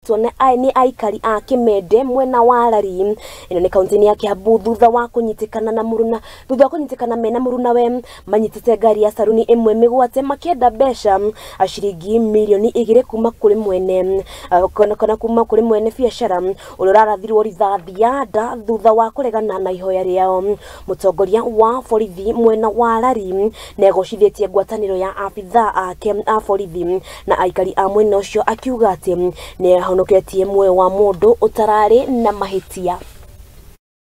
Nĩ aikari a Kimende mwena wa Lari ĩno nĩ kaunti-inĩ ya Kiambu thutha wa kũnyitĩkana na mũruna thutha wa kũnyitĩkana mena mũruna we manyitĩte ngari ya saruni ĩmwe mĩgwate makĩenda mbeca ciringi mirioni 2 kuma kũrĩ mwene kana kuma kũrĩ mwene biacara ũrĩa ũrarathirwo rithathi ya nda thutha wa kũregana na ihoya rĩao. Mũtongoria wa borithi mwena wa Lari nĩagocithĩtie ngwatanĩro ya abithaa ake a borithi na aikari a mwena ũcio akiuga atĩ nĩahonoketie muoyo wa mũndũ ũtararĩ na mahĩtia.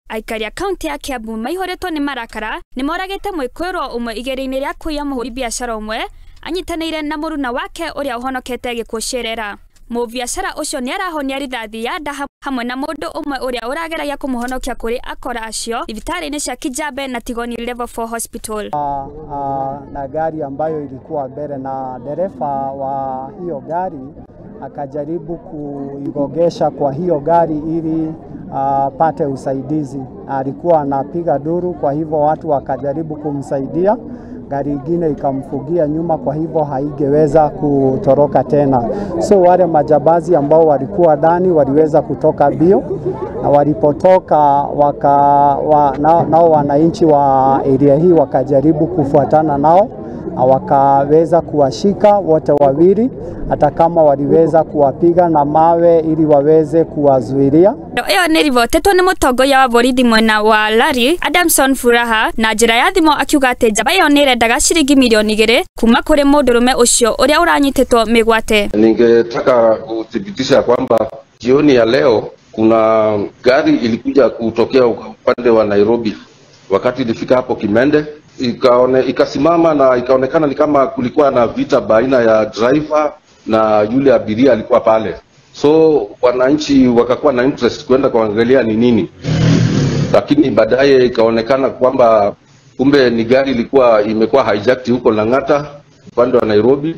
Aikari a kaunti ya Kiambu maihũrĩtwo nĩ marakara nĩ moragĩte mwĩkũĩrwo ũmwe igĩrĩ-inĩ rĩa kũiya mũhũri biacara ũmwe anyitanĩire na mũruna wake ũrĩa ũhonokete gĩkuũ Cherera. Mũbiacara ũcio nĩ arahonia rithathi ya nda hamwe na mũndũ ũmwe ũrĩa ũrageragia kũmũhonokia kũrĩ akora acio thibitarĩ-inĩ cia Kijabe na Tigoni Level 4 Hospital. Na gari ambayo ilikuwa mbele na dereva wa hiyo gari akajaribu kuigogesha kwa hiyo gari ili apate usaidizi. Alikuwa anapiga duru, kwa hivyo watu wakajaribu kumsaidia. Gari ingine ikamfugia nyuma, kwa hivyo haingeweza kutoroka tena. So wale majambazi ambao walikuwa ndani waliweza kutoka bio, na walipotoka nao wananchi wa area hii wakajaribu kufuatana nao na wakaweza kuwashika wote wawili, hata kama waliweza kuwapiga na mawe ili waweze kuwazuilia. Ĩyo nĩ ribotetwo nĩ mũtongoria wa borithi mwena wa Lari Adamson Furaha na njĩra ya thimũ akiuga atĩ njamba ĩyo nĩ ĩrendaga ciringi mirioni 2 kuma kũrĩ mũndũrũme ũcio ũrĩa ũranyitĩtwo mĩgwate. Ningetaka kuthibitisha kwamba jioni ya leo kuna gari ilikuja kutokea upande wa Nairobi. Wakati ilifika hapo Kimende ikasimama na ikaonekana ni kama kulikuwa na vita baina ya driver na yule abiria alikuwa pale. So wananchi wakakuwa na interest kwenda kuangalia ni nini, lakini baadaye ikaonekana kwamba kumbe ni gari ilikuwa imekuwa hijacked huko Lang'ata upande wa Nairobi,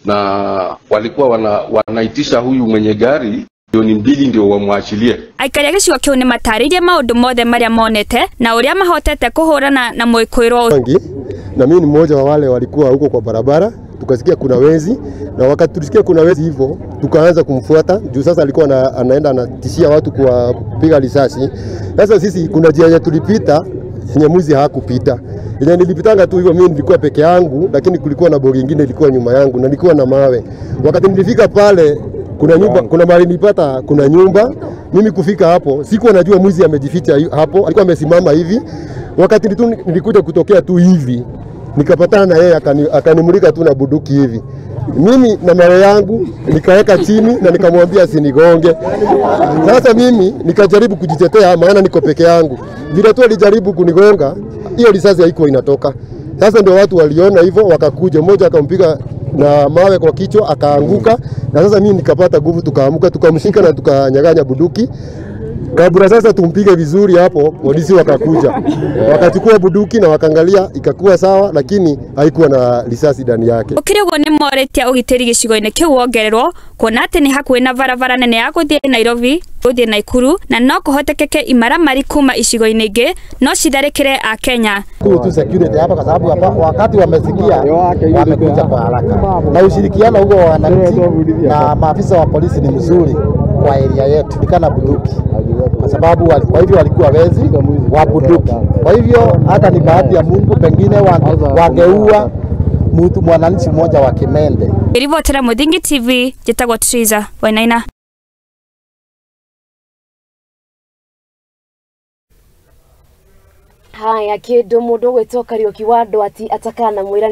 na walikuwa wanaitisha huyu mwenye gari milioni 2 ndio wamwachilie. Aikari a gĩcigo kĩu nĩ matarĩirie maũndũ mothe marĩa monete na ũrĩa mahotete kũhũrana na mwĩkũĩrwo. Na mimi ni mmoja wa wale walikuwa huko kwa barabara, tukasikia kuna wezi, na wakati tulisikia kuna wezi hivyo tukaanza kumfuata juu sasa alikuwa anaenda anatishia watu kuwapiga risasi. Sasa sisi kuna njia yenye tulipita yenye mwizi hakupita. Yenye nilipitanga tu hivyo, mimi nilikuwa peke yangu, lakini kulikuwa na bogi nyingine ilikuwa nyuma yangu na nilikuwa na mawe. Wakati nilifika pale kuna nyumba, kuna mahali nilipata kuna nyumba. Mimi kufika hapo sikuwa najua mwizi amejificha hapo, alikuwa amesimama hivi. Wakati nilikuja kutokea tu hivi nikapatana na yeye, akanimulika tu na bunduki hivi. Mimi na mawe yangu nikaweka chini na nikamwambia asinigonge. Sasa mimi nikajaribu kujitetea, maana niko peke yangu. Vile tu alijaribu kunigonga, hiyo risasi haikuwa inatoka. Sasa ndio watu waliona hivyo wakakuja, mmoja akampiga na mawe kwa kichwa akaanguka, na sasa mimi nikapata nguvu, tukaamuka tukamshika na tukanyang'anya bunduki. Kabla sasa tumpige vizuri hapo, polisi wakakuja. Wakachukua bunduki na wakaangalia ikakuwa sawa, lakini haikuwa na risasi ndani yake. Gũkĩrĩ ũguo nĩ morĩtie ũgitĩri gĩcigo-inĩ kĩu wongererwo kuona atĩ nĩ hakuhĩ na barabara nene ya gũthiĩ Nairobi gũthiĩ Naikuru na no kũhotekeke imaramari kuma icigo-inĩ ingĩ no citharĩkĩre a Kenya. Tu security hapa kwa sababu hapa wakati wamesikia wamekuja kwa haraka, na ushirikiano huo wa wananchi na maafisa wa polisi ni mzuri kwa area yetu. Nikana bunduki kwa sababu kwa hivyo walikuwa wezi wa bunduki. Kwa hivyo hata ni bahati ya Mungu, pengine wangeua mtu mwananchi mmoja wa Kimende. Ribotera Muthingi TV, njĩtagwo Triza Wainaina. Haya, kĩndũ mũndũ gwĩtwo Kariũki wa Ndwati atakana mwĩra.